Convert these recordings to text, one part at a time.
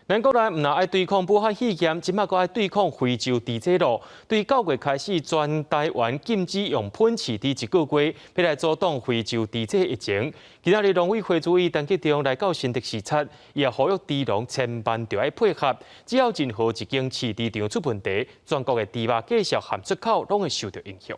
咱國內毋但愛對抗武漢肺炎，這馬閣愛對抗非洲豬這囉。對9月開始，全台灣禁止用噴飼豬一個月，欲來阻擋非洲豬這疫情。今仔日農委會主委陳吉仲來到新竹視察，伊也呼籲豬農千萬著愛配合，只要任何一間飼豬場出問題，全國的豬肉價售和出口攏會受著影響。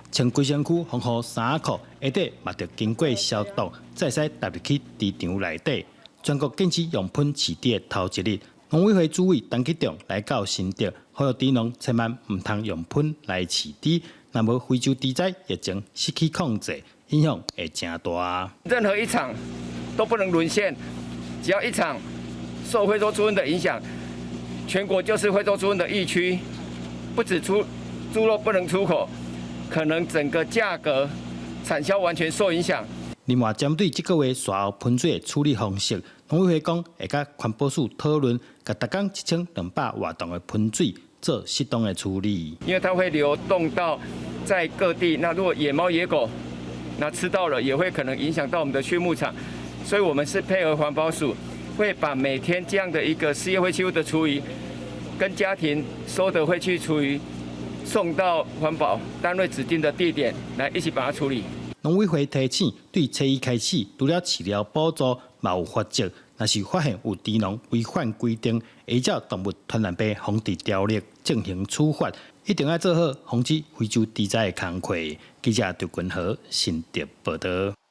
穿規身軀防護衫褲，鞋底嘛著經過消毒，才會使踏入去豬場內底。全國禁止用噴飼豬的頭一日，農委會主委陳吉仲來到新竹，呼籲豬農千萬毋通用噴來飼豬，若無非洲豬災疫情失去控制，影響會誠大。任何一場都不能淪陷，只要一場受非洲豬瘟的影響，全國就是非洲豬瘟的疫區，不止出豬肉不能出口，可能整個價格產銷完全受影響。另外，針對這個月紲後噴水的處理方式，農委會講會佮環保署討論，共逐工1200外桶的噴水做適當的處理。因為它會流動到在各地，那如果野貓野狗那吃到了，也會可能影響到我們的畜牧場，所以我們是配合環保署，會把每天這樣的一個事業廢棄物的廚餘，跟家庭收的廢棄廚餘，送到環保單位指定的地點來一起把它處理。農委會提醒，對初一開始，除了飼料補助，嘛有罰則。若是發現有豬農違反規定，依照動物傳染病防治條例進行處罰，一定愛做好防止非洲豬災的工課。記者劉君豪新竹報導。